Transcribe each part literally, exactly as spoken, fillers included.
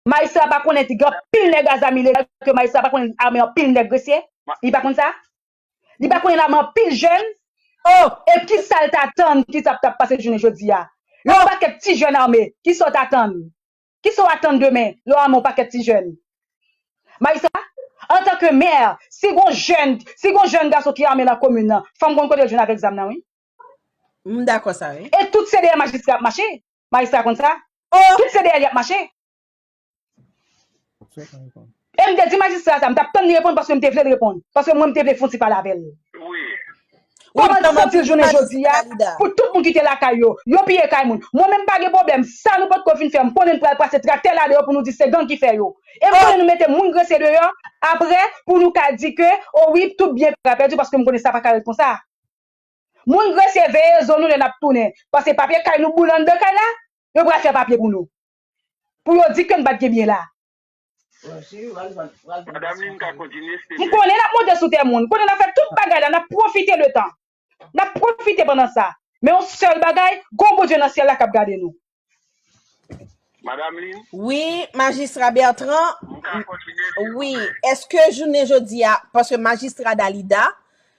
Majistra pa konnen gen anpil nèg a zam ilegal, ke majistra pa konnen ame anpil nèg Gresye? Li pa konn sa? Li pa konnen l ame anpil jèn? Oh! E ki sa l t atann ki t ap t ap pase jounen jodi a? Lè yon pakèt ti jèn ame, ki sa w t atann? Ki sa w atann demen lè w ame yon pakèt ti jèn? Majistra, antanke mè, si gon jèn, si gon jèn gason ki ame nan komin nan, fò m konn kote l jwenn avèk zam nan, wi. M dakò sa, wi. E tout se dèyè majistra y ap mache. Majistra konn sa. Oh! Tout se dèyè li y ap mache. E m te di majistra sa, m t ap tann li reponn paske m te vle l reponn. Paske mwen, m te vle fon ti pale avè l. Wi. Kòman l santi l jounen jodi a pou tout moun ki te lakay yo, yo piye kay moun? Mwen menm, m pa gen pwoblèm. Sa nou potko fin fè, m konnen n pral pase traktè la deyò pou nou di se gang ki fè yo. E m konnen nou mete moun Gresye deyò, apre, pou nou ka di ke, o wi, tout byen pa pèdi, paske m konnen sa pa ka ret konsa. Moun Gresye, veye zo nou lè n ap tounen. Paske papye kay nou boule anndan kay la, yo pral fè papye pou nou. Pou yo di ke n pa t gen byen la. Madanm Lin ka kontinye, silvouplè. M konnen n ap monte sou tè moun. M konnen n ap fè tout bagay la, n ap pwofite de tan. N ap pwofite pandan sa. Men yon sèl bagay, gon Bondye nan syèl la k ap gade nou. Madanm Lin? Wi, majistra Bertrand. M ka kontinye, silvouplè? Wi, èske jounen jodi a, paske majistra Dalida,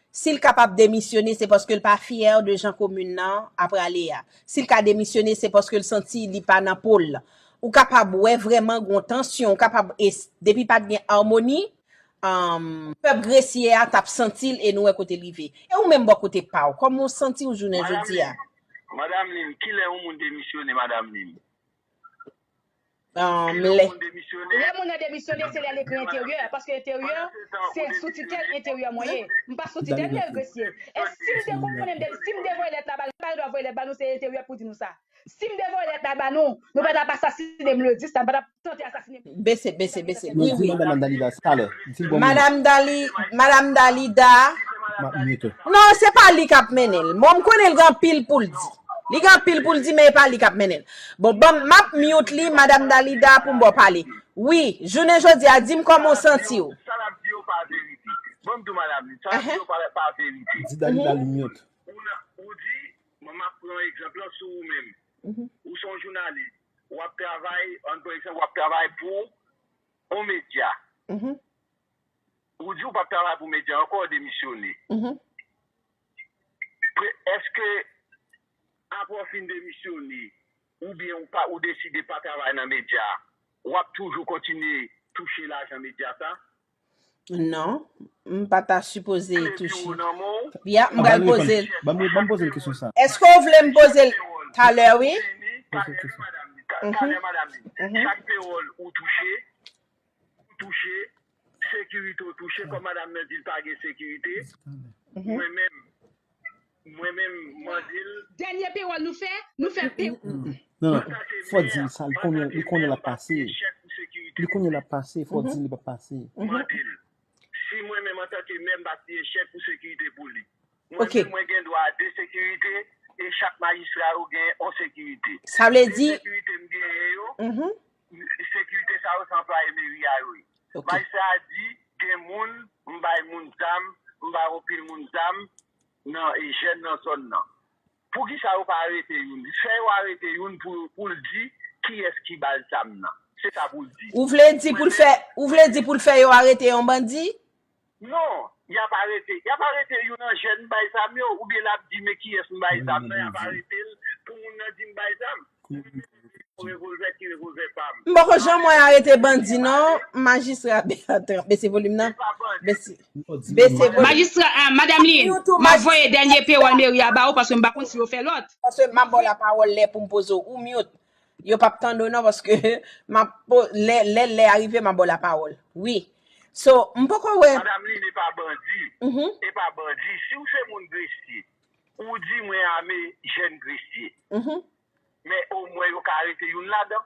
si l kapab demisyone, se paske l pa fyè de jan komin nan ap prale a. Si l ka demisyone, se paske l santi li pa nan po l. Ou kapab wè vrèman gon tansyon, ou kapab, e s-, depi pa t gen amoni, um, pèp Gresye a t ap santi l e nou wè kote l rive. E ou menm bò kote pa w, kòman w santi w jounen jodi a? Madanm Lin, kilè yon moun demisyone, Madanm Lin? Um, kilè yon moun demisyone? Lè moun nan demisyone, se lè l ekri enteryè, paske enteryè, se sou titèl enteryè mwen ye. M pa sou titèl meri Gresye. E si m te konnen m te, si m te voye lèt la ba nou, m pa gen dwa voye lèt ba nou, se enteryè pou di nou sa. Si m te voye lèt la ba nou, nou pa t ap asasine m le dis la, nou pa t ap tante asasine m. Bese, bese, bese. Wi, wi. Madanm Dalida, talè. Madanm Dali-, Madanm Dalida. M ap mute. Non, se pa li k ap mennen l. Bon, m konnen l gen anpil pou l di. Li gen anpil pou l di, men e pa li k ap mennen l. Bon, bon, m ap mute li, Madanm Dalida, pou m ba w pale. Wi, jounen jodi a, di m kòman w santi w. Sa l ap di yo pa verite. Bon, m di w, madanm, sa l ap di yo pa, pa verite. Di Dalida li mute. Ou nan, ou di, bon, m ap pran egzanp lan sou ou menm. Ou se yon jounalis. W ap travay, ann pran egzanp, w ap travay pou yon medya. Ou di w p ap travay pou medya ankò, w demisyone. Pre-, èske apre w fin demisyone, oubyen ou pa, ou deside pa travay nan medya, w ap toujou kontinye touche lajan medya sa? Non, m pa ta sipoze touche. Ya, m pral poze l. Ban m, ban m poze l kesyon sa. Èske w vle m poze l talè, wi? Talè, madanm, talè, madanm. Chak pewòl ou touche, ou touche, sekirite w touche, kòm madanm nan di l pa gen sekirite. Mwen menm, mwen menm, mande l. Dènye pewòl nou fè, nou fè pe- Non, non, fò di l sa, li konnen, li konnen l ap pase. Li konnen l ap pase, fò di l li p ap pase. Mande l. Si mwen menm, antanke mè, m pa siyen chèk pou sekirite pou li. Mwen menm, mwen gen dwa a de sekirite, e chak majistra yo gen yon sekirite. Sa vle di, de sekirite m genyen yo, sekirite sa yo se anplwaye meri a yo ye. Majistra a di, gen moun, m bay moun zam, m bay anpil moun zam nan, e jèn nan zòn nan. Poukisa yo pa arete youn? Fè yo arete youn pou, pou l di kiyès ki ba l zam nan. Se sa pou l di. Ou vle di pou l fè, ou vle di pou l fè yo arete yon bandi? Non, y ap arete, y ap arete youn nan jèn bay zam yo, oubyen l ap di, men kiyès m bay zam nan, y ap arete l pou moun nan di m bay zam. Yon revòlvè ki revòlvè pa m. M poko janm wè arete bandi non, majistra Bertrand. Bese volim nan. Bese, bese volim. Majistra, ah, madanm Lin, m ap voye dènye pewòl meri a ba ou paske m pa konn si yo fè lòt. Paske m ap ba w lapawòl lè pou m poze w. Ou mute. Yo p ap tande w non, paske m ap po-, lè, lè, lè a rive, m ap ba w lapawòl. Wi. So, m poko wè. Madanm Lin, e pa bandi. E pa bandi. Si w se moun Gresye, ou di mwen ame jèn Gresye. Men omwen yo ka arete youn ladan.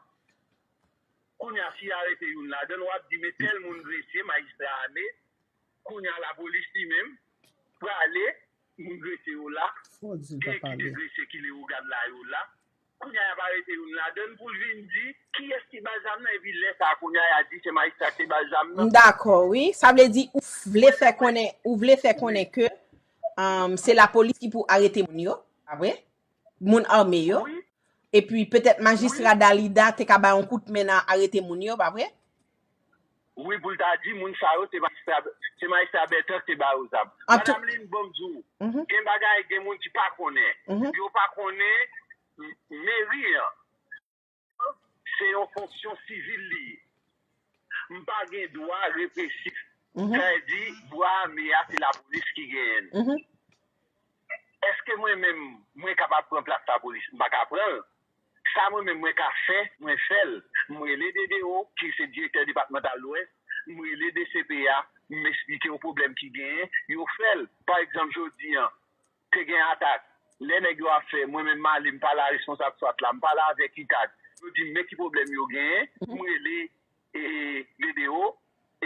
Kounye a, si y arete youn ladan, w ap di, men tèl moun Gresye, majistra ame. Kounye a, lapolis li menm prale, moun Gresye yo la. Gen ki te Gresye, ki Leyogàn la, yo la. Kounye a, y ap arete youn ladan l pou l vin di kiyès ki ba l zam nan, epi lè sa a, kounye a, y a di se majistra ki te ba l zam nan. M dakò, wi. Sa vle di, ou vle fè konnen, ou vle fè konnen ke, um, se lapolis ki pou arete moun yo, pa vre? Moun ame yo. Wi. Epi petèt majistra Dalida te ka bay yon kout men nan arete moun yo, pa vre? Wi, pou l ta di moun sa yo, se majistra, se majistra Bertrand ki te ba yo zam. Madanm Lin, ban m di w, gen bagay, gen moun ki pa konnen. Yo pa konnen meri an, se yon fonksyon sivil li ye. M pa gen dwa represif. Sa vle di, bwa ame a, se lapolis ki genyen l. Èske mwen menm, mwen kapab pran plas lapolis? M pa ka pran l. Sa mwen menm mwen ka fè, mwen fè l. M rele D D O, ki se direktè depatmantal Lwès, m rele D C P A, m eksplike yo pwoblèm ki genyen, yo fè l. Pa egzanp, jodi a, te gen atak. Lè nèg yo ap fè, mwen menm m ale, m pale a responsab swat la, m pale avèk itag. Yo di m men ki pwoblèm yo genyen, m rele e, D D O,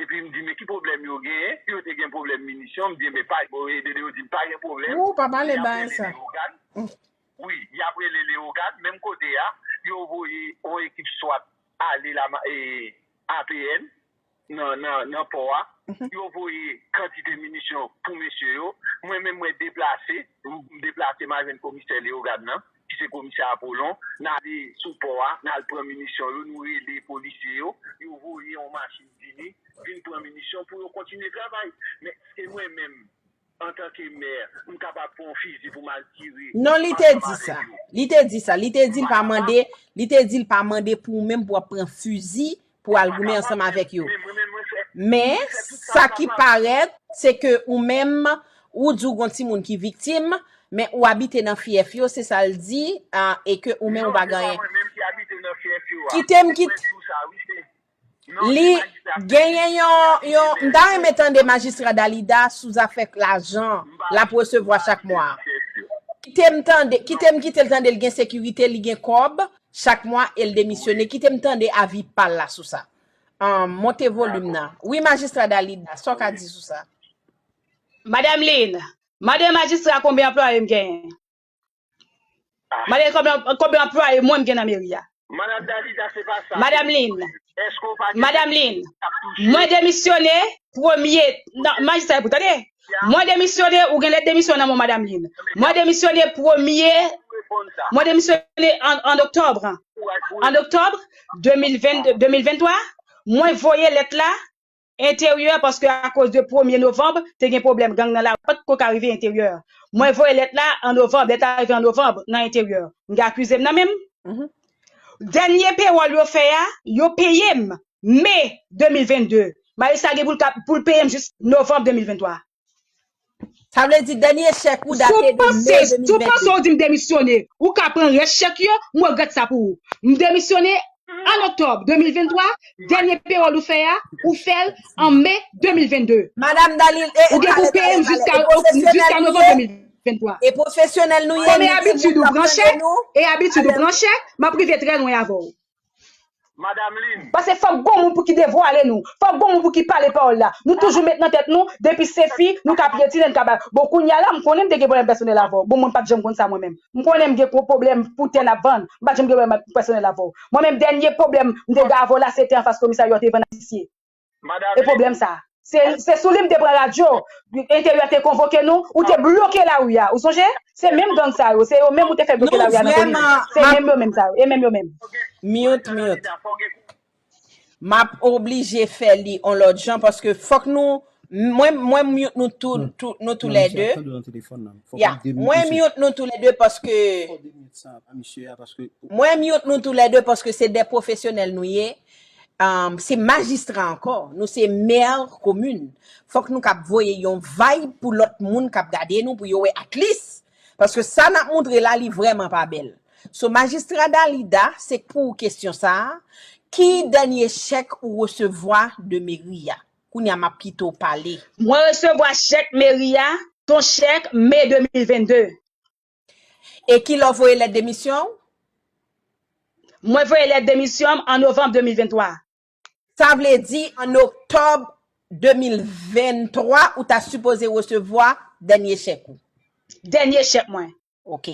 epi m di, men ki pwoblèm yo genyen? Yo te gen pwoblèm minisyon, m di, men pa, bon, e, D D O di m pa gen pwoblèm. Ou pa pale bagay sa. Wi, y ap rele Leyogàn, menm kote a, yo voye yon ekip swat ale la, e, A P N, nan, nan, nan pò a. Yo voye kantite minisyon pou mesye yo. Mwen menm, mwen deplase, m deplase, m al jwenn komisè Leyogàn nan, ki se komisè Apolon, n ale sou pò a, n al pran minisyon yo, nou rele polisye yo, yo voye yon machin vini, vin pran minisyon pou yo kontinye travay. Men èske mwen menm, antanke mè, m kapab pran yon fizi pou m al tire? Non, li te di sa. Li te di sa. Li te di l pa mande, li te di l pa mande pou ou menm pou w ap pran fizi pou w al goumen ansanm avèk yo. Men, sa ki parèt, se ke ou menm, ou di w gon timoun ki viktim, men ou abite nan fyèf yo, se sa l di, e ke ou menm ou pa gen anyen. Kite m kit. Li genyen yon, yon, m ta renmen tande majistra Dalida sou zafè lajan l ap resevwa chak mwa. Kite m tande, kite m kite l tande l gen sekirite, li gen kòb chak mwa e l demisyone. Kite m tande avi pa l la sou sa. Ahn, monte volim nan. Wi, majistra Dalida, sa w ka di sou sa? Madanm Lin, mande majistra konbyen anplwaye m genyen. Mande konbyen, konbyen anplwaye mwen m gen nan meri a. Madanm Lin, Madanm Lin, mwen demisyone premye, non, majistra pou tande. Mwen demisyone, ou gen lèt demisyon nan men w, Madanm Lin. Mwen demisyone premye, mwen demisyone an, an oktòb. An oktòb de mil ven, de mil venntwa, mwen voye lèt la Enteryè, paske akoz de premye novanm, te gen pwoblèm gang nan lari, pa t ko ka rive Enteryè. Mwen voye lèt la an novanm, lèt la rive an novanm nan Enteryè. M gen akize m nan men m. Dènye pewòl yo fè a, yo peye m me de mil venn de. Majistra gen pou l ka, pou l peye m jis novanm de mil venn twa. Sa vle di dènye chèk ou date de me de mil venn de. Si w panse, si w panse w di m demisyone, ou ka pran rès chèk yo, m regrèt sa pou ou. M demisyone an oktòb de mil venn twa, dènye pewòl ou fè a, ou fè l an me de mil venn de. Madanm Dalida, ou gen pou peye m jiska, jiska novanm de mil venn twa. E pwofesyonèl nou ye. Kòm e abitid ou pran chèk, e abitid ou pran chèk, m ap rive trè lwen avè w. Paske fòk gon moun pou ki devwale nou. Fòk gon moun pou ki pale pawòl la. Nou toujou met nan tèt nou, depi se fi, nou ka pyetinen, nou ka ba. Bon, kounye a la, m konnen m te gen pwoblèm pèsonèl avè w. Bon, mwen m pa t janm konn sa mwen menm. M konnen m gen gwo pwoblèm pou tè n ap vann. M pa t janm gen pwoblèm pèsonèl avè w. Mwen menm, dènye pwoblèm m te gen avè w la, se te anfas komisarya w te vann a Sisye. E pwoblèm sa. Se, se sou li m te pran radyo. Enteryè te konvoke nou, ou te bloke lari a. Ou sonje? Se menm gang sa yo. Se yo menm ou te fè bloke lari a nan komin. Se menm yo menm sa yo. E menm yo menm. Mute, mute. M ap oblije fè li on lòt jan paske fòk nou, mwen, mwen mute nou tou, tou, nou toulède. Ya, mwen mute nou toulède paske Mwen mute nou toulède paske se de pwofesyonèl nou ye. Se majistra ankò. Nou se mè komin. Fòk nou kab voye yon vibe pou lòt moun kab gade nou, pou yo wè at least. Paske sa n ap moutre la, li vrèman pa bèl. So, majistra Dalida, se pou ou kesyon sa a. Ki dènye chèk ou resevwa de meri a? Kounye a m ap kite w pale. Mwen resevwa chèk meri a, ton chèk me de mil venn de. E kilè w voye lèt demisyon w? Mwen voye lèt demisyon m an novanm de mil venntwa. Sa vle di an oktòb de mil venntwa ou ta sipoze resevwa dènye chèk ou. Dènye chèk mwen. Ok.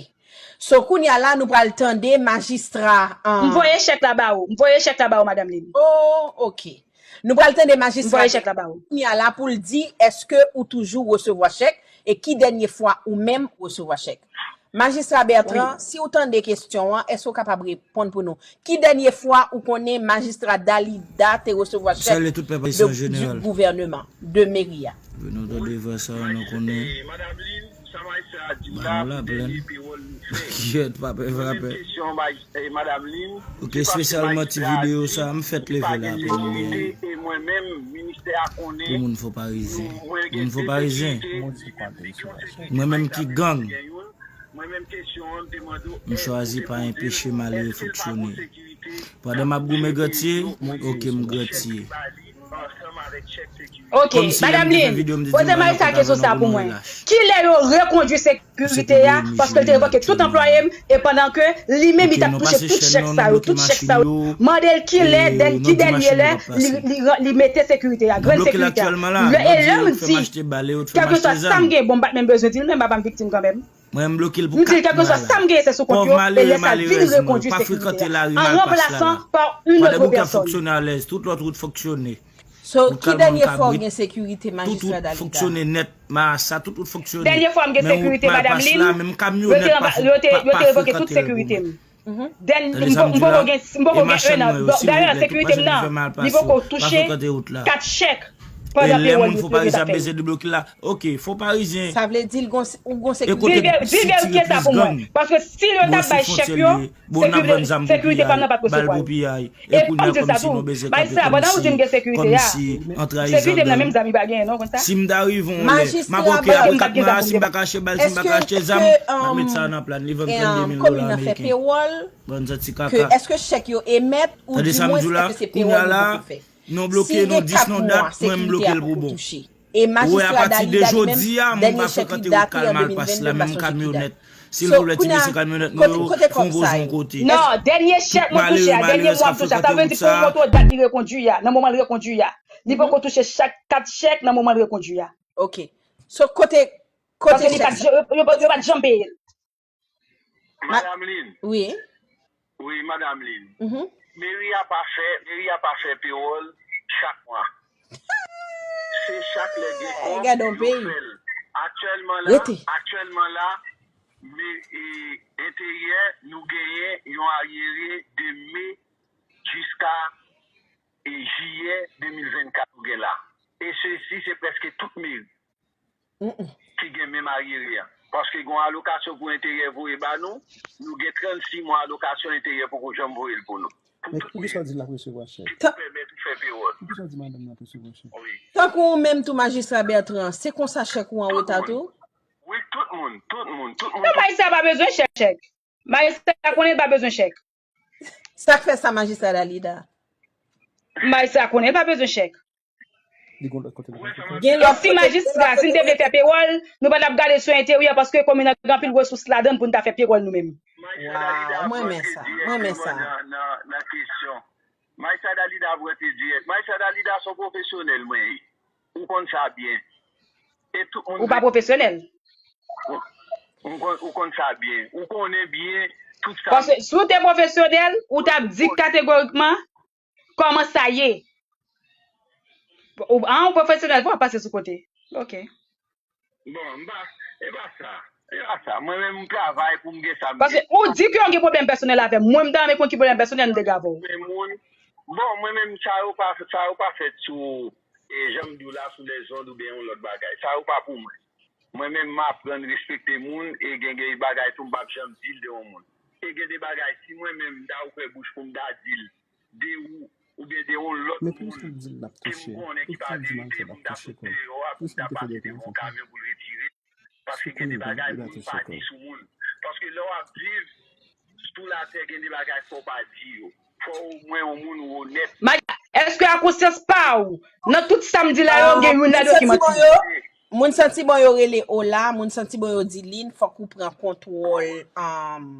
So kounye a la nou pral tande majistra an. M voye chèk la ba ou. M voye chèk la ba ou, madanm Lin. Oh, ok. Nou pral tande majistra kounye a la pou l di èske ou toujou resevwa chèk e ki dènye fwa ou menm resevwa chèk. Majistra Bertrand, si w tande kesyon an, èske w kapab reponn pou nou? Ki dènye fwa ou konnen Majistra Dalida te resevwa chèk de, du gouvernement, de meri a? Nou tande vwa sa, nou konnen. Ba nou la plèn. Kiyèt, pa pè, pa pè. Ok, espesyalman ti videyo sa, m fèt leve la pou mwen. Pou moun fò parizyen. Moun fò parizyen. Mwen menm ki gang. M chwazi pa enpeche malere fonksyone. Pandan m ap goumen grantye, ok, m grantye. Ok, Madanm Lynn, poze Marissa kesyon sa pou mwen. Kilè yo rekondwi sekirite a? Paske l te revoke tout anplwaye m, e pandan ke li menm li t ap touche tout chèk sa yo, tout chèk sa yo. Mande l kilè, ki dènye lè li mete sekirite a, grenn sekirite a. E lè m di, kèlkeswa sa m gen, bon, m pa t menm bezwen di l, men m pa pa m viktim kanmenm. Mwen m bloke l pou kat mwa la. Pòv malere, malerèz mwen, pa frekante lari mal pas la la. Pandan bouk ap fonksyone alèz, tout lòt wout fonksyone. So, ki dènye fwa w gen sekirite, Majistra Dalida? Tout wout fonksyone nèt, Marassa, tout wout fonksyone. Dènye fwa m gen sekirite, Madanm Lynn, yo te revoke tout sekirite m. Dènye, m poko gen, m poko gen en an. Dayè, sekirite m nan, li poko touche kat chèk pandan pewòl yo te fè. Ok, fo parizyen. Sa vle di l gon, ou gon sekirite. Di l verifye sa pou mwen. Paske si yo t ap bay chèk yo, sekirite pa m nan pa t resevwa l. E fò m di l sa tou. Majistra, pandan ou di m gen sekirite a, sekirite m nan menm zam li pa genyen non, konn sa. Si m ta rive yon lè, m ap oke apre kat mwa, si m pa ka achte bal, si m pa ka achte zam, m ap met sa nan plan, li vann trannde mil dola ameriken. Bann zanti kaka. Èske chèk yo emèt ou dimwens èske se pewòl yo poko fè? Si gen kat mwa sekirite a poko touche. E Majistra Dalida li menm, dènye chèk li date an de mil vennde, m pa sonje ki dat. So, kounye a, kote, kote kòb sa yo? Non, dènye chèk mwen touche a, dènye mwa m touche a, sa vle di pou m montre w dat li rekondwi a, nan moman l rekondwi a. Li poko touche chak kat chèk nan moman l rekondwi a. Ok. So, kote, kote chèk sa? Yo pa t janm peye l. Madanm Lynn. Wi. Wi, Madanm Lynn. Meri a pa fè, meri a pa fè pewòl chak mwa. Se chak lè gen kòb yo fè l. Aktyèlman la, aktyèlman la, me, e, enteryè, nou genyen yon aryere de me jiska, e, jiyè de mil vennkat nou gen la. E sesi, se prèske tout meri ki gen menm aryere a. Paske gen yon alokasyon pou enteryè voye ba nou, nou gen trannsis mwa alokasyon enteryè poko janm voye l pou nou. Pou tout meri ki pou pèmèt ou fè pewòl. Tankou ou menm tou, Majistra Bertrand, se konsa chèk ou an reta tou? Wi, tout moun, tout moun, tout moun. Non, Majistra pa bezwen chèk, chèk. Majistra konnen l pa bezwen chèk. Sa k fè sa, Majistra Dalida? Majistra konnen l pa bezwen chèk. Li gon lòt kote l gen. E si majistra, si n te vle fè pewòl, nou pa t ap gade sou enteryè paske komin nan gen anpil resous ladan l pou n ta fè pewòl nou menm. Waw, mwen renmen sa, mwen renmen sa. Majistra Dalida ap rantre dirèk. Majistra Dalida se yon pwofesyonèl mwen ye. Ou konn sa byen. E tout moun. Ou pa pwofesyonèl. Ou konn, ou konn sa byen. Ou konnen byen tout sa. Paske si w te pwofesyonèl, ou t ap di kategorikman kòman sa ye. Ou, an, ou pwofesyonèl, fò w ap pase sou kote. Ok. Bon, m pa, e pa sa. E pa sa. Mwen menm, m travay pou m gen sa m gen. Paske ou di ke w gen pwoblèm pèsonèl avè m. Mwen, m ta renmen konn ki pwoblèm pèsonèl m te gen avè w. Men moun, bon, mwen menm, sa yo pa, sa yo pa fèt sou, e, jan m di w la, sou lèzond oubyen yon lòt bagay. Sa yo pa pou mwen. Mwen menm, m aprann respekte moun, e gen, gen bagay tou, m p ap janm di l de yon moun. E gen de bagay, si mwen menm, m ta ouvè bouch pou m ta di l de ou, oubyen de yon lòt moun ke m konnen ki pa verite, pou m ta sot deyò a, pou m ta pase devan yon kamyon pou l retire l. Paske gen de bagay moun pa di sou moun. Paske lè w ap viv sou latè, gen de bagay fò w pa di yo. Fò omwen yon moun ou onèt. Maya, èske a konsyans pa w, nan tout sa m di la yo, gen youn ladan yo ki manti? Moun santi bon yo rele Ola, moun santi bon yo di Lynn, fòk ou pran kontwòl, um,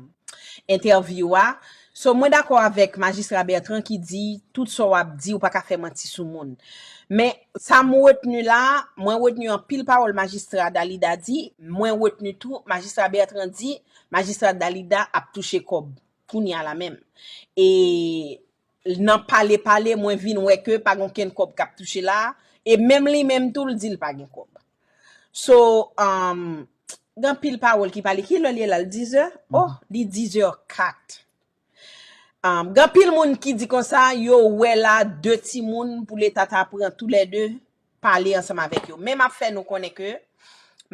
entèvyou a. So, mwen dakò avèk Majistra Bertrand ki di, tout sa w ap di, ou pa ka fè manti sou moun. Men, sa m retni la, mwen retni anpil pawòl Majistra Dalida di, mwen retni tou, Majistra Bertrand di, Majistra Dalida ap touche kòb, kounye a la menm. E nan pale pale, mwen vin wè ke pa gen okenn kòb k ap touche la, e menm li menm tou, l di l pa gen kòb. So, um, Gen anpil pawòl ki pale. Ki lè l ye la? L dizè? Oh, li dizè kat. Um, gen anpil moun ki di konsa, yo wè la de timoun pou Leta ta pran toulède pale ansanm avèk yo. Men m ap fè nou konnen ke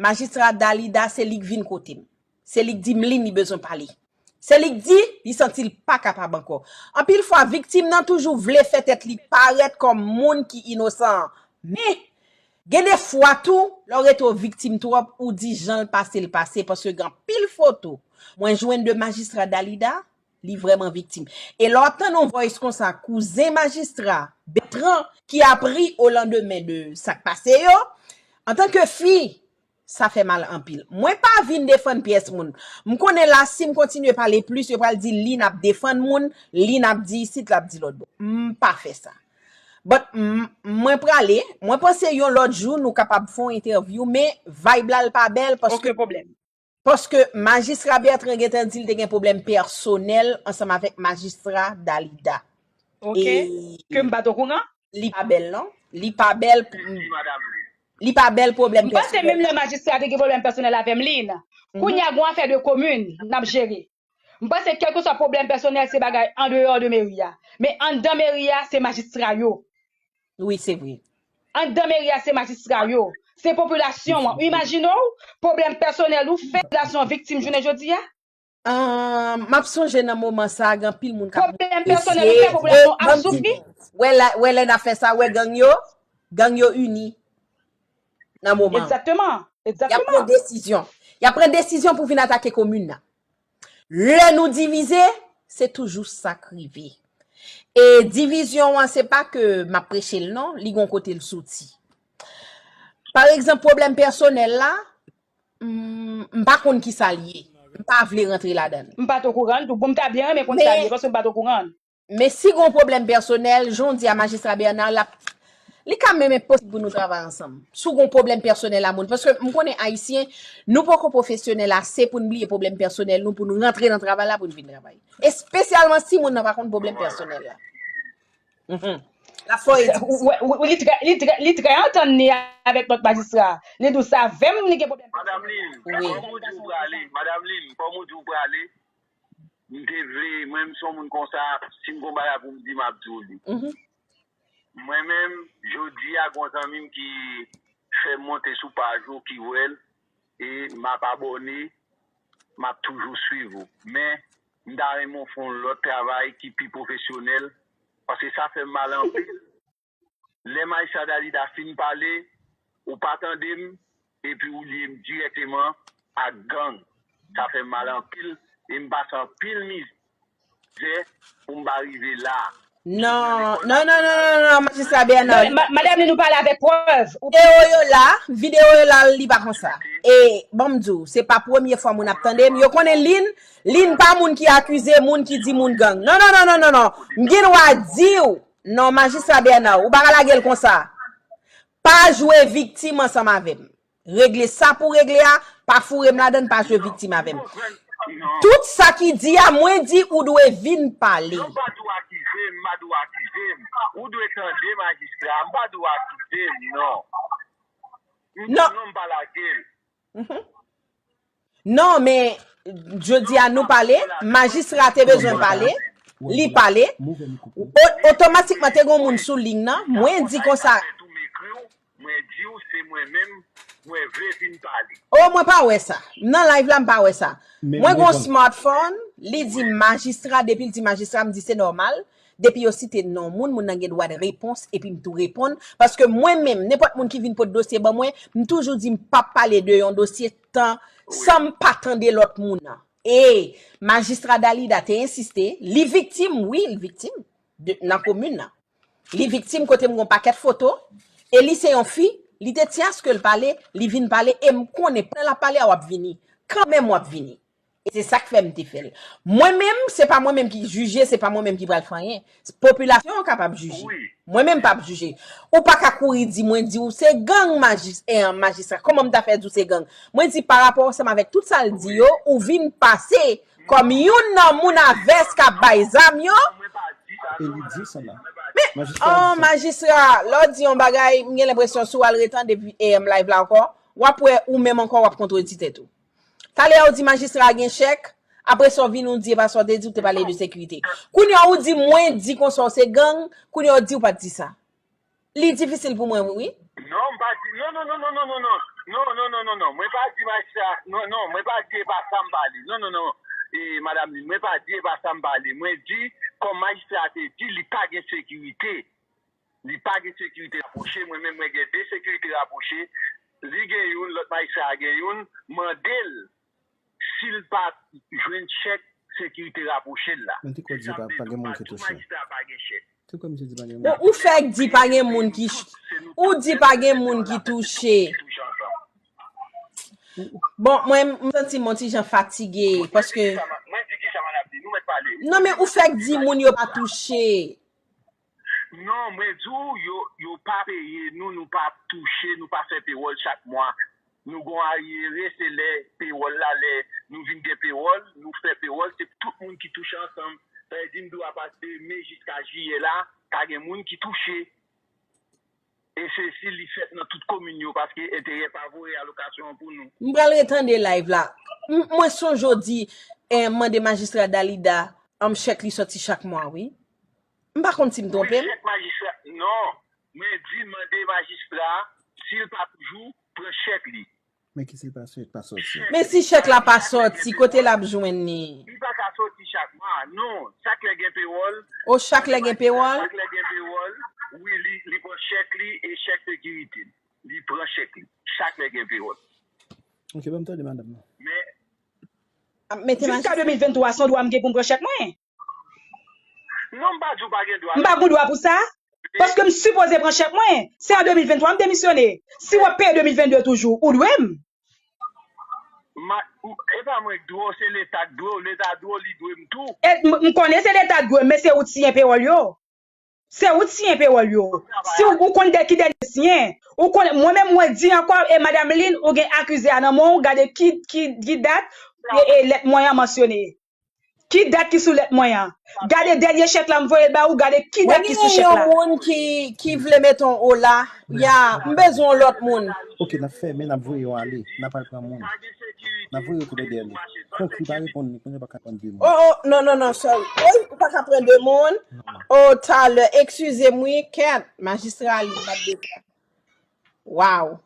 Majistra Dalida, se li k vin kote m. Se li k di m li, li bezwen pale. Se li k di, li santi l pa kapab ankò. Anpil fwa, viktim nan toujou vle fè tèt li parèt kòm moun ki inosan. Men, gen de fwa tou, lè w rete w viktim twòp, ou di jan l pase, l pase, paske gen anpil foto mwen jwenn de Majistra Dalida, li vrèman viktim. E lè w ap tann yon voice konsa, kouzen majistra, Bertrand, ki ap ri o landemen de sa k pase yo, antanke fi, sa fè mal anpil. Mwen pa vin defann pyès moun. M konnen la, si m kontinye pale plis, yo pral di Lynn ap defann moun, Lynn ap di isit, l ap di lòt bò. M pa fè sa. But m, mwen prale, mwen panse yon lòt jou nou kapab fè yon entèvyou, men vibe la l pa bèl paske, Okenn pwoblèm. Paske Majistra Bertrand gentan di l te gen pwoblèm pèsonèl ansanm avèk Majistra Dalida. Ok. E ke m pa t okouran? Li pa bèl non. Li pa bèl pou li pa bèl pwoblèm pèsonèl. M panse menm lè majistra te gen pwoblèm pèsonèl avè m, Lynn. Kounye a gon afè de komin n ap jere. M panse kèlkeswa pwoblèm pèsonèl se bagay andeyò de meri a. Men anndan meri a se majistra yo. Wi, se vre. Anndan meri a se majistra yo. Se popilasyon an. Imajine w, pwoblèm pèsonèl ou fè popilasyon an viktim jounen jodi a. M ap sonje nan moman sa a, gen anpil moun k ap. Pwoblèm pèsonèl ou fè popilasyon ap soufri. Wè lè n ap fè sa, wè gang yo, gang yo ini nan moman an. Egzakteman. Egzakteman. Y ap pran desizyon. Y ap pran desizyon pou vin atake komin nan. Lè nou divize, se toujou sa k rive. E divizyon an, se pa ke m ap preche l non, li gon kote l soti. Pa egzanp, pwoblèm pèsonèl la, m, m pa konn ki sa l ye. M pa vle rantre ladan l. M pa t okouran tou. Bon, m ta byen renmen konn sa l ye, paske m pa t okouran. Men si gon pwoblèm pèsonèl, jan w di a Majistra Bernard, l ap, li ka menm enposib pou nou travay ansanm. Si w gon pwoblèm pèsonèl a moun, paske m konnen Ayisyen, nou poko pwofesyonèl ase pou n bliye pwoblèm pèsonèl nou, pou n rantre nan travay la, pou n vin travay. Espesyalman si moun nan pa konn pwoblèm pèsonèl la. L ap fè w ediktif. Li trè, li trè, li trè antann li avèk lòt majistra. Li di w sa vre m, li gen pwoblèm pèsonèl. Madanm Lynn, kòm ou di w prale, Madanm Lynn, kòm ou di w prale, m te vle, mwen m se yon moun konsa, si m gon bagay pou m di, m ap di w li. Mwen menm, jodi a, gon zanmi m ki fè m monte sou paj ou, ki wè l, e m ap abòne, m ap toujou swiv ou. Men, m ta renmen w fè yon lòt travay ki pi pwofesyonèl, paske sa fè m mal anpil. Lè Majistra Dalida fin pale, ou pa tande m, epi ou lye m dirèkteman ak gang. Sa fè m mal anpil, e m pase anpil mizè pou m pa rive la. Non, non, non, non, non, non, Majistra Bernard. Madanm Lynn, ou pale avèk prèv. Videyo yo la, videyo yo la, li pa konsa. E, ban m di w, se pa premye fwa moun ap tande m. Yo konnen Lynn, Lynn pa moun ki akize, moun ki di moun gang. Non, non, non, non, non, non. M gen dwa di w, non, Majistra Bernard, ou pa ka lage l konsa. Pa jwe viktim ansanm avè m. Regle sa pou w regle a, pa foure m ladan l, pa jwe viktim avè m. Tout sa ki di a, mwen di ou dwe vin pale. Non, m pa di w akize m, m pa di w akize m. Ou dwe tande majistra, m pa di w akize m, non. M di w non, m pa lage l. Non, men, jodi a nou pale, majistra te bezwen pale, li pale, o- otomatikman te gon moun sou liy nan, mwen di konsa. Mwen di w se mwen menm, mwen vle vin pale. Oh, mwen pa wè sa. Nan live la, m pa wè sa. Mwen gon smartphone, li di majistra, depi l di majistra, m di se nòmal. Depi yo site non moun, moun nan gen dwa de repons, epi m tou reponn. Paske mwen menm, nenpòt moun ki vin pot dosye ban mwen, m toujou di m p ap pale de yon dosye tan, san m pa tande lòt moun nan. E majistra Dalida te ensiste, li viktim, wi, li viktim de, nan komin nan. Li viktim kote m gon pakèt foto, e li se yon fi, li te tyen aske l pale, li vin pale, e m konnen pandan l ap pale a w ap vini. Kanmenm w ap vini. E se sa k fè m te fè l. Mwen menm, se pa mwen menm ki jije, se pa mwen menm ki pral fè anyen. Popilasyon an kapab jije. Mwen menm m p ap jije. Ou pa ka kouri di mwen di w se gang majis, e, majistra. Kòman m ta fè di w se gang? Mwen di pa rapò ansanm avèk tout sa l di yo, ou vin pase kòm youn nan moun a vès k ap bay zam yo. Men, oh, majistra, lè w di yon bagay, m gen lenpresyon si w al retande, e, live la ankò, w ap wè ou menm ankò w ap kontredi tèt ou. Talè a ou di majistra a gen chèk, apre sa w vin ou di e pa sa w te di, ou te pale de sekirite. Kounye a ou di mwen di konsa w se gang, kounye a ou di ou pa t di sa. Li difisil pou mwen wi. Non, m pa di, non, non, non, non, non, non, non, non, non, non, non, non, mwen pa di majistra, non, non, mwen pa di e pa sa m pale, non, non, non, e, madanm Lin, mwen pa di e pa sa m pale, mwen di, kòm majistra a te di, li pa gen sekirite, li pa gen sekirite rapwoche, mwen menm mwen gen de sekirite rapwoche, li gen youn, lòt majistra a gen youn, mande l, si l pa jwenn chèk sekirite rapwoche l la. Mwen te kwè di pa, pa gen moun ki touche. Te kwè misye di pa gen moun. Bon, ou fèk di pa gen moun ki, ou di pa gen moun ki touche. Bon, mwen, m santi m yon ti jan fatige, paske. Mwen di kisa madam di, nou mèt pale. Non, men ou fèk di moun yo pa touche. Non, mwen di w, yo, yo pa peye nou, nou pa touche, nou pa fè pewòl chak mwa. Nou gon aryere, se lè pewòl la, lè nou vin gen pewòl, nou fè pewòl, se tout moun ki touche ansanm. Sa vle di m di w apati de me jiska jiyè la, pa gen moun ki touche. E sesi li fèt nan tout komin yo paske enterye pa voye alokasyon an pou nou. M pral retande live la. M, mwen sonje w di, eh, mande majistra Dalida, um, chèk li sòti chak mwa, wi. M pa konn si m twonpe m. Wi, chèk majistra, non. Mwen di mande majistra, si l pa toujou, pran chèk li. Men ki si l pa sòti? Men si chèk la pa sòti, kote l ap jwenn li? Li pa ka sòti chak mwa, non. Chak lè gen pewòl. O, chak lè gen pewòl? Chak lè gen pewòl, wi, li, li pran chèk li e chèk sekirite l. Li pran chèk li. Chak lè gen pewòl. Ok, ban m tande madanm nan. Men. Ap mete maji. Jiska de mil venntwa, se yon dwa m gen pou m pran chèk mwen. Non, m pa di w pa gen dwa. M pa gen dwa pou sa. Paske m sipoze pran chèk mwen. Se an de mil venntwa m demisyone. Si w ap peye de mil vennde toujou, ou dwe m. Ma, e pa mwen k dwe w, se Leta k dwe w. Leta dwe w, li dwe m tou. E, m, m konnen se Leta k dwe m, men se ou t siyen pewòl yo. Se ou t siyen pewòl yo. Si w, ou konn dè ki dènye t siyen. Ou konnen, mwen menm mwen di ankò, e Madanm Lin, ou gen akize a nan men w, gade ki, ki, ki dat, e, e lèt mwen an mansyone. Ki dat ki sou lèt mwen an? Gade dènye chèk la m voye l ba ou, gade ki dat ki sou chèk la. Mwen genyen yon moun ki, ki vle mete yon ola. Ya, m bezwen yon lòt moun. Ok, n ap fèmen, n ap voye yo ale. N ap al pran moun. N ap voye yo kote dèyè li. Konkwi pa reponn li, kounye a pa ka pran de moun. Oh, oh, non, non, non, sorry. Woy, ou pa ka pran de moun? Oh, talè, eskize m wi, kèt. Majistra li, bat de fè. Wow!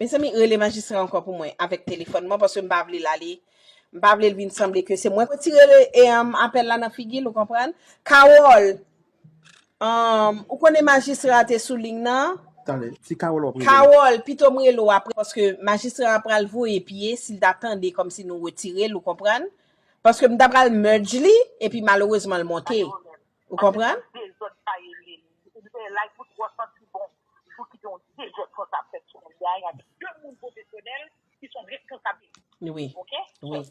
Mezanmi, rele majistra ankò pou mwen avèk telefòn mwen, paske m pa vle l ale. M pa vle l vin sanble ke se mwen k retire le, e, um, apèl la nan figi l, ou konprann? Kawòl, um, ou konnen majistra a te sou liy nan? Talè, si Kawòl w ap rele. Kawòl, pito m rele w apre, paske majistra a pral voye pye, si l ta tande kòmsi nou retire l, ou konprann? Paske m ta pral merge li, epi malerezman l monte. Ou konprann? Dezòd pa ye li. Ou bezwen lay pou twò santi bon. Fò kite yon dezòd konsa ap fèt sou moun. Li a yon de moun pwofesyonèl ki se yon responsablite. Wi. Oke? Wi.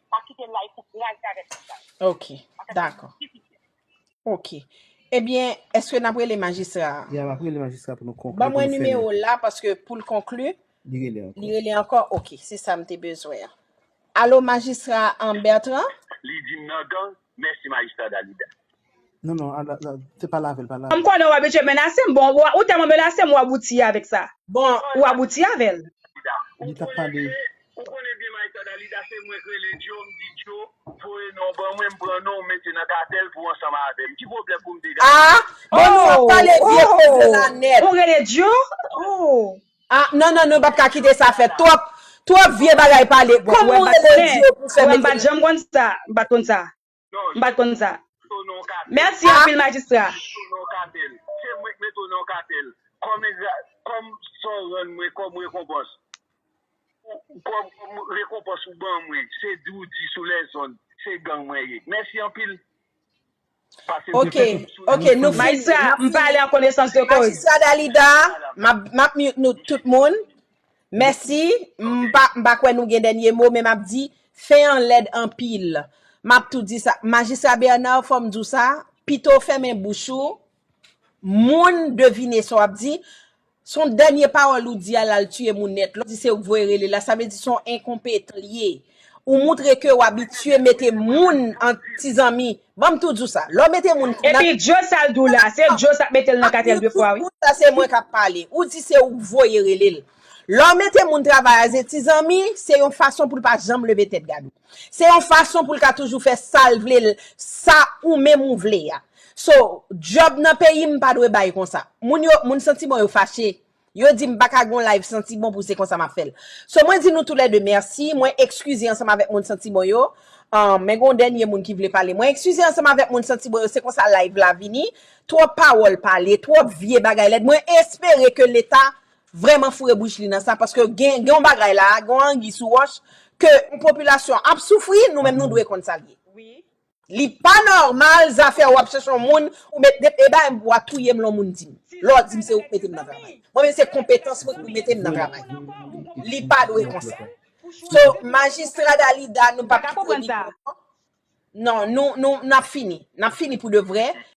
Pa kite lay pou kraze avèk konsa. Oke. Dakò. Oke. Ebyen, èske n ap rele majistra a? Ya, m ap rele majistra pou nou konkli. Ban mwen nimewo l la, paske pou l konkli, li rele ankò. Li rele ankò? Oke, se sa m te bezwen an. Alo, majistra an Bertrand? Li di m nan gang. Mèsi majistra Dalida. Non, non, se pa lavel, pa lavel. M konnen w abitye menase m, bon, ou tèlman menase m, w abouti avèk sa. Bon, ou abouti avè l. Li t ap pale. Ou konnen byen majistra Dalida, se mwen k rele Djo, m di Djo, voye non ban mwen, m pran non, m mete nan katèl pou ansanm avè m. Ki pwoblèm pou m te gen? Ah! Bon, nou ap pale vye koze la nèt. Ou rele Djo? Oh! Ah, non, non, nou p ap ka kite sa fèt. Twòp, twòp vye bagay pale. Bon, ou wè, m pa t konnen. Ou wè, m pa t janm konn sa. M pa t konn sa. M pa t konn sa. Mèsi anpil, majistra. Se mwen k mete w nan katèl. Kòm, kòm sa w rann mwen kòm rekonpans. Kòm, kòm rekonpans ou ban mwen, se di w di sou lèzonn, se gang mwen ye. Mèsi anpil. Ok, ok, nou fini. Majistra, m pale an konesans de koz. Majistra Dalida, m ap, m ap mute nou tout moun. Mèsi. M pa, m pa kwè nou gen dènye mo, men m ap di, fen an lèd anpil. M ap tou di sa. Majistra Bernard, fò m di w sa, pito w fèmen bouch ou, moun devine sa w ap di, Se yon dènye pawòl ou di a la, l tiye moun nèt. Lè w di se ou k voye rele l la, sa vle di se yon enkonpetan l ye. Ou moutre ke w abitye mete moun an ti zanmi. Ban m tou di w sa. Lè w mete moun nan. Epi Djo sa l di w la, se Djo sa k mete l nan katèl de fwa, wi. Tout moun sa se mwen k ap pale. Ou di se ou k voye rele l. Lè w mete moun travay a ze, ti zanmi, se yon fason pou l pa janm leve tèt gad ou. Se yon fason pou l ka toujou fè sa l vle, l- sa ou menm ou vle a. So, djòb nan peyi m pa dwe bay konsa. Moun yo, moun Sentibon yo fache. Yo di m pa ka gon live Sentibon pou se konsa m ap fè l. So, mwen di nou toulède mèsi. Mwen ekskize ansanm avèk moun Sentibon yo. Ah, men gon dènye moun ki vle pale. Mwen ekskize ansanm avèk moun Sentibon yo. Se konsa live la vini. Twòp pawòl pale, twòp vye bagay lèd. Mwen espere ke Leta vrèman foure bouch li nan sa, paske gen, gen yon bagay la, gen yon angi sou wòch, ke yon popilasyon ap soufri, nou menm nou dwe konn sa l ye. Li pa nòmal, zafè w ap chèche yon moun, ou met, e ba w ap touye m lè yon moun di m. Lè w di m se ou k mete m nan travay. Mwen menm se konpetans mwen ki pou mete m nan travay. Li pa dwe konsa. So, majistra Dalida, nou p ap kite li non. Non, nou, nou, n ap fini. N ap fini pou de vrè.